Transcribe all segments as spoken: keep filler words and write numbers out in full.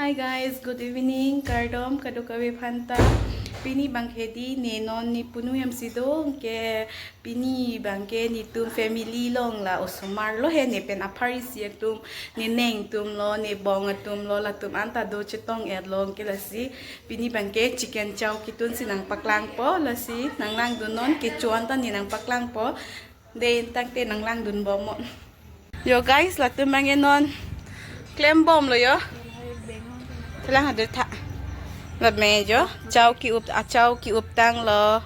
Hi guys, good evening. Kardom kadokave aphanta. Pini bangke di ne non ne punu hem si do ke pini bangke netum family along la osomar lo he ne pen aphari si atum ne neng atum lo ne bong atum lo latum anta do chetong et lo ke lasi pini bangke chicken chow kitun si nangpaklangpo lasi nanglangdun non kecho anta ne nangpaklangpo. De intang te nanglangdun bom mo. Yo guys, latum bangke non klem bom lo yo. Telang hadir tha. Lame yo, chow ki-up, a chow ki-up tang lo.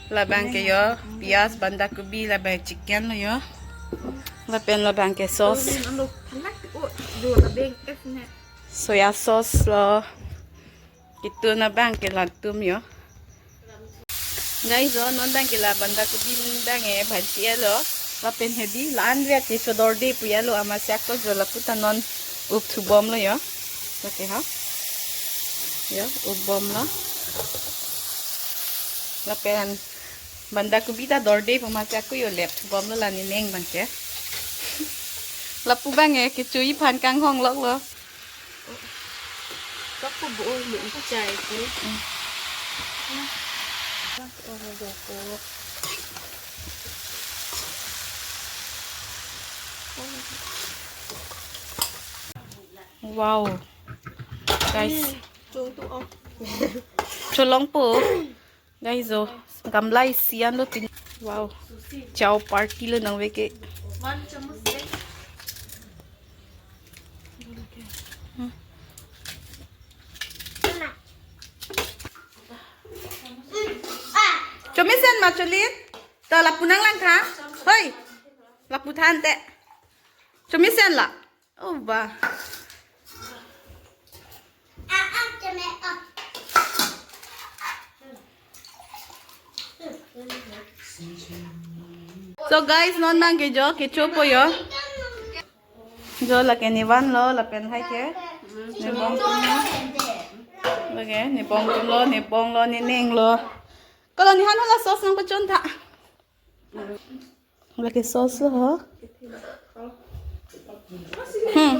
Labangke yo, pias, banda gobi, labang chicken lo yo. Lapen labangke sauce. Soya sauce lo. Kitun abangke latum yo. Guys, yo non bangke la banda gobi bangke bhanti lo. Lapen hedi la anre ati chodor de pu lo amatsi ako jo lapu ta non up thu bom lo yo. Okay ha. Yo, up bom lo. Lapen banda gobi ta dor de pu amatsi ako yo lep thu bom lo la ne neng bangke. Lapu bangke kecho iphan kanghong lok lo. Kapu bo lo ichai ko. Oro doko. Wow. Guys. Chung tu ong. Cholong po. Guys, yo, gamla isi an lo pin. Wow. Chow party lo nangvek ke. One chamus de. Hmm. Chomisen ma cholin? Ta lapu nanglang tha. Hoi. Lapu than te. Chomisen la. Oh, ba. So guys, non bangke jo kecho po yo. Jo lake ne van lo, lapen hai ke. Ne bong tum lo. Lake ne bong tum lo, ne bong lo, ne neng lo. Kalau ne han la sauce nangpachon tha. Lake sauce lo ho. Hmm.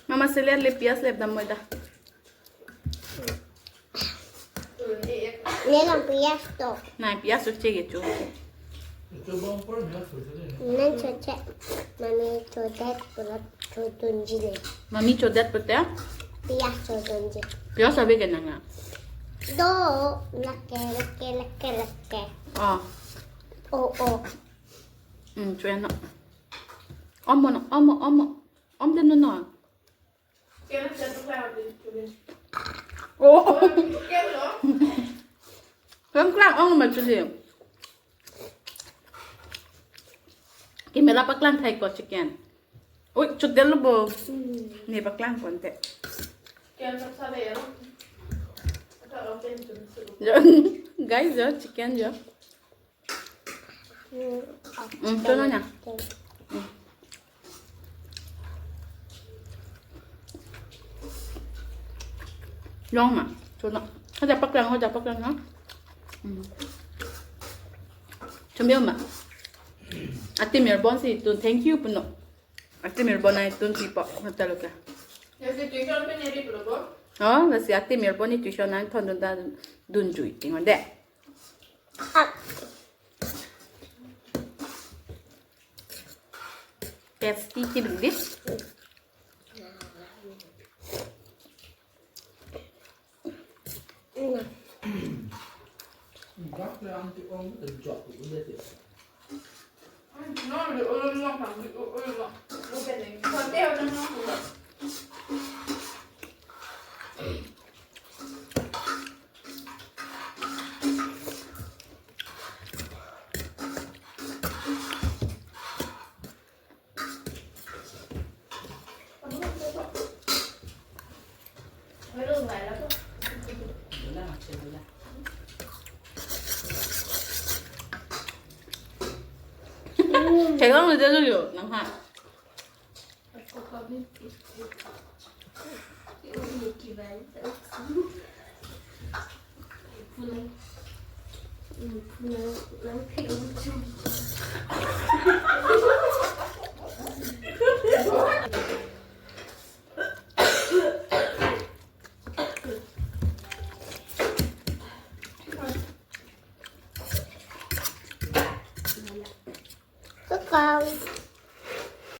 Mama seler le pias le dam moida. Ne lang pias to. Na pias uche ke chu. Nan choche. Mami chodet pura chodunji le. Mami chodet pute? Pias chodunji. Pias abe ke nanga. Do lake lake lake lake. Ah. Oh oh. Hmm, chuya no. Omo no, omo, omo. Om den no no. Oh. Klang klang ong ma chuli. Camera paklang thai ko chicken. Oi, chut del bo. Ne paklang konte. Guys, jo chicken jo. Hmm, cho nang ya. Long ma. Cho nang. Hoja paklang, hoja paklang na. Hmm. Chomeo ma. Atim erbon si tun thank you punon. Atim erbon nangtum si po hotel ke. Lasi tuition pen eri pulo bo? Oh, lasi atim erbon ni tuition nangthondun ta dunjui ting on de. Tasty ti bingdi. Theklong le jalo yo, nang ha.